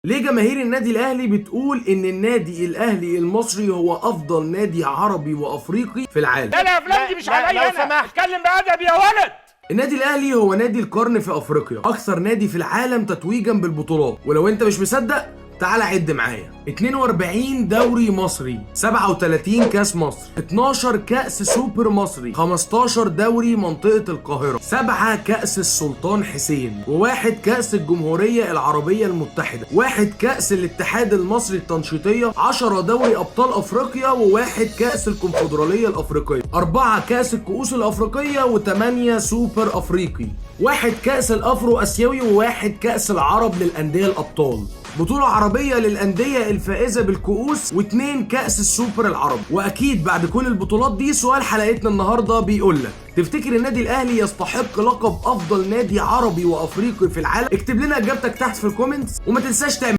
ليه جماهير النادي الاهلي بتقول ان النادي الاهلي المصري هو افضل نادي عربي وافريقي في العالم؟ لا لا افلام دي مش عليا انا، سمحت اتكلم بأدب يا ولد. النادي الاهلي هو نادي القرن في افريقيا، اكثر نادي في العالم تتويجا بالبطولات. ولو انت مش مصدق تعال عد معايا: 42 دوري مصري، 37 كاس مصر، 12 كاس سوبر مصري، 15 دوري منطقة القاهرة، 7 كاس السلطان حسين، وواحد كاس الجمهورية العربية المتحدة، واحد كاس الاتحاد المصري التنشيطية، 10 دوري ابطال افريقيا، وواحد كاس الكونفدرالية الافريقية، 4 كاس الكؤوس الافريقية، و8 سوبر افريقي، واحد كاس الافرو اسيوي، وواحد كاس العرب للاندية الابطال، بطولة عربية للأندية الفائزة بالكؤوس، واتنين كأس السوبر العربي. وأكيد بعد كل البطولات دي سؤال حلقتنا النهاردة بيقول لك: تفتكر النادي الأهلي يستحق لقب أفضل نادي عربي وأفريقي في العالم؟ اكتب لنا إجابتك تحت في ال comments، وما تنساش تعمل